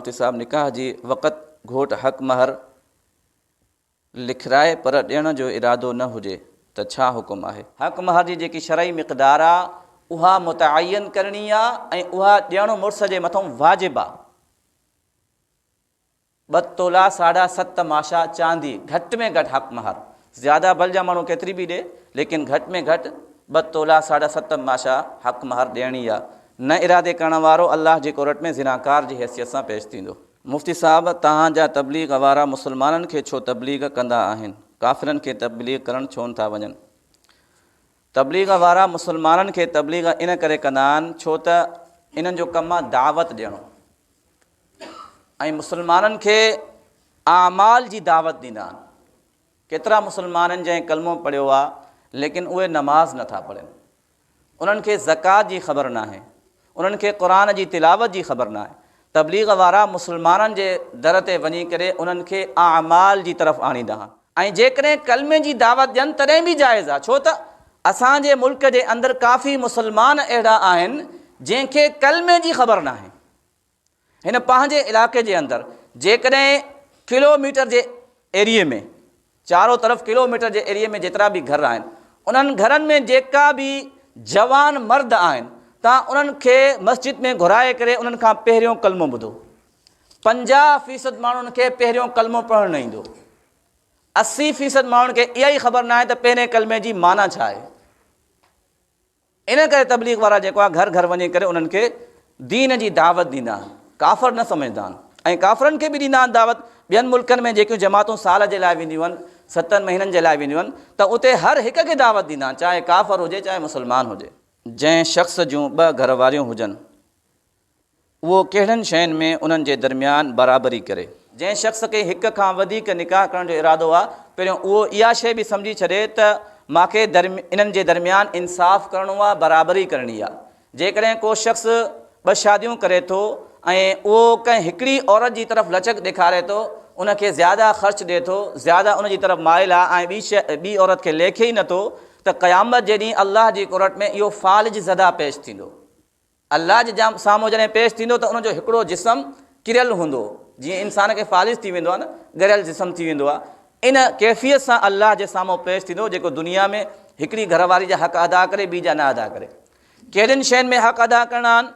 مفتي صاحب نڪاح جي وقت گهوٽ حق مهر لکرائي پر ڏيڻ جو ارادو نه هجي ته ڇا حڪم آهي؟ حق مهر جي جيڪي شرعي مقدار آ اها متعين ڪرڻي آ ۽ اها ڏيڻ مڙس جي مٿئون واجب آ. ٻه تولا ساڍا ست ماشا چاندي گهٽ ۾ گهٽ حق مهر، زياده ڀل جا ماڻهو ڪيتري به ڏي ليڪن گهٽ ۾ گهٽ ٻه تولا ساڍا ست ماشا حق مهر ڏيڻي آ، نه ارادي ڪرڻ وارو الله جي ڪورٽ ۾ زناڪار جي حيثيت سان پيش ٿيندو. مفتي صاحب توهان جا تبليغ وارا مسلمانن کي ڇو تبليغ ڪندا آهن ڪافرن کي تبليغ ڪرڻ ڇونه ٿا وڃن تبليغ وارا مسلمانن کي تبليغ ان ڪري ڪندا آهن ڇو ته انهن جو ڪم آ دعوت ڏيڻو ۽ مسلمانن کي اعمال جي دعوت ڏيندا آهن. ڪيترا مسلمانن جنهن ڪلمو پڙهيو آهي ليڪن اهي نماز نٿا پڙهن، انهن کي زڪوات جي خبر ناهي، انهن کي قرآن جي تلاوت جي خبر ناهي. تبليغ وارا مسلمانن جي در تي وڃي ڪري انهن کي اعمال جي طرف آڻيندا آهن. ۽ جيڪڏهن ڪلمي جي دعوت ڏين تڏهن به جائز آهي ڇو ته اسان جي ملڪ جي اندر ڪافي مسلمان اهڙا آهن جنهن کي ڪلمي جي خبر ناهي. هن پنهنجي علائقي جي اندر جيڪڏهن ڪلو ميٽر جي ايريي ۾ چارو طرف ڪلو ميٽر جي ايريي ۾ جيترا به گهر آهن انهن گهرن ۾ جيڪا به جوان مرد آهن تان انهن کي مسجد ۾ گهرائي ڪري انهن کان پهريون ڪلمو ٻڌو. 50% ماڻهن کي پهريون ڪلمو پڙهڻ نه ايندو. 80% ماڻهن کي اها ئي خبر ناهي ته پهرين ڪلمي جي معنيٰ ڇا آهي. ان ڪري تبليغ وارا جيڪو آهي گهر گهر وڃي ڪري انهن کي دين جي دعوت ڏيندا آهن، ڪافر نه سمجهندا آهن ۽ ڪافرن کي به ڏيندا آهن دعوت. ٻين ملڪن ۾ جيڪيون جماعتون سال جي لاء وينديون آهن، ستن مهينن جي لاء وينديون آهن ته اتي هر هڪ کي دعوت ڏيندا آهن، چاهي ڪافر هجي چاهي مسلمان هجي. جنهن شخص جون ٻه گهر واريون هجن، اهو ڪهڙن شين ۾ انهن جي درميان برابري ڪري؟ جنهن شخص کي هڪ کان وڌيڪ نڪاح ڪرڻ جو ارادو آهي، پهريون اهو اها شيء به سمجهي ڇڏي ته مان کي انهن جي درميان انصاف ڪرڻو آهي، برابري ڪرڻي آهي. جيڪڏهن ڪو شخص ٻه شاديون ڪري ٿو ۽ اهو ڪنهن هڪڙي عورت جي طرف لچڪ ڏيکاري ٿو، ان کي زياده خرچ ڏئي ٿو، زياده ان جي طرف مائل آهي ۽ ٻي عورت کي ليکي ئي نٿو ته قيامت جي ڏينهن الله جي ڪورٽ ۾ اهو فالج زده پيش ٿيندو. الله جي سامهون جڏهن پيش ٿيندو ته ان جو هڪڙو جسم ڪريل هوندو، جيئن انسان کي فالج ٿي ويندو آهي نه، ڳريل جسم ٿي ويندو آهي، ان ڪيفيت سان الله جي سامهون پيش ٿيندو جيڪو دنيا ۾ هڪڙي گهر واري جا حق ادا ڪري ٻي جا نه ادا ڪري. ڪهڙين شين ۾ حق ادا ڪرڻا آهن؟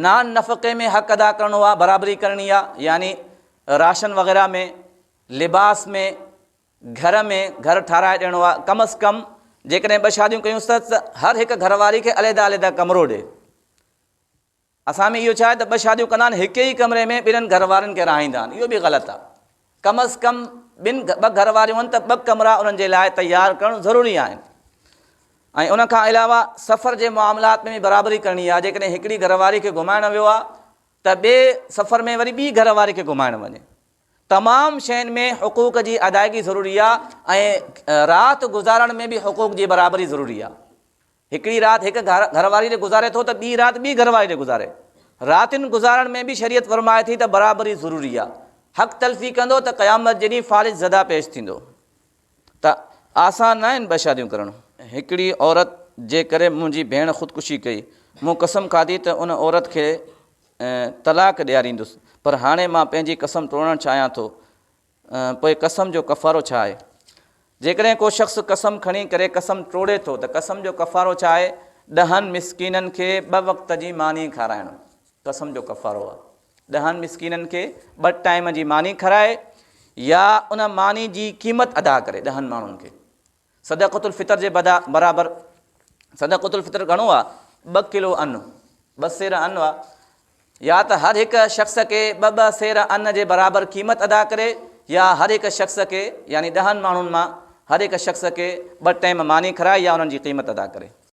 نان نفقي ۾ حق ادا ڪرڻو آهي، برابري ڪرڻي آهي، يعني راشن وغيره ۾، لباس ۾، گهر ۾ گهر ٺاهرائي ڏيڻو آهي، ڪم از ڪم جيڪڏهن ٻه شاديون ڪيون ته هر هڪ گهر واري کي عليحده عليحده ڪمرو ڏي. اسان ۾ اهو ڇا آهي ته ٻه شاديون ڪندا آهن هڪ ئي ڪمري ۾ ٻنهن گهر وارن کي رهائيندا آهن، اهو به غلط آهي. ڪم از ڪم ٻن ٻه گهر واريون آهن ته ٻه ڪمرا انهن جي لاء تيار ڪرڻ ضروري آهن. ۽ ان کان علاوه سفر جي معاملات ۾ به برابري ڪرڻي آهي، جيڪڏهن هڪڙي گهر واري کي گهمائڻ ويو آهي ته ٻئي سفر ۾ وري ٻي گهر واري کي گهمائڻ وڃي. تمام شين ۾ حقوق جي ادائگي ضروري آ ۽ رات گذارڻ ۾ به حقوق جي برابري ضروري آ. هڪڙي رات هڪ گهر واري ڏي گذاري ٿو ته ٻي رات ٻي گهر واري ڏي گذاري. راتين گذارڻ ۾ به شريعت فرمائي ٿي ته برابري ضروري آ. حق تلفي ڪندو ته قيامت جي ڏينهن فالج زده پيش ٿيندو. ته آسان ناهن ٻه شاديون ڪرڻ. هڪڙي عورت جي ڪري منهنجي ڀيڻ خودڪشي ڪئي. مون قسم کاڌي ته ان عورت کي طلاق ڏياريندس، پر هاڻي مان پنهنجي قسم ٽوڙڻ چاهيان ٿو. پوء قسم جو ڪفارو ڇا آهي؟ جيڪڏهن ڪو شخص قسم کڻي ڪري قسم ٽوڙي ٿو ته قسم جو ڪفارو ڇا آهي؟ ڏهن مسڪينن کي ٻه وقت جي ماني کارائڻ قسم جو ڪفارو آهي. ڏهن مسڪينن کي ٻه ٽائيم جي ماني کارائي يا ان ماني جي قيمت ادا ڪري ڏهن ماڻهن کي. صدقة الفطر جي برابر صدقة الفطر گهڻو آ؟ ٻه ڪلو ان، ٻه سير ان آ. يا ته هر هڪ شخص کي ٻه ٻه سير ان جي برابر قيمت ادا ڪري يا هر هڪ شخص کي يعني ڏهن ماڻهن مان هر هڪ شخص کي ٻه ٽائيم ماني کارائي يا انهن جي قيمت ادا ڪري.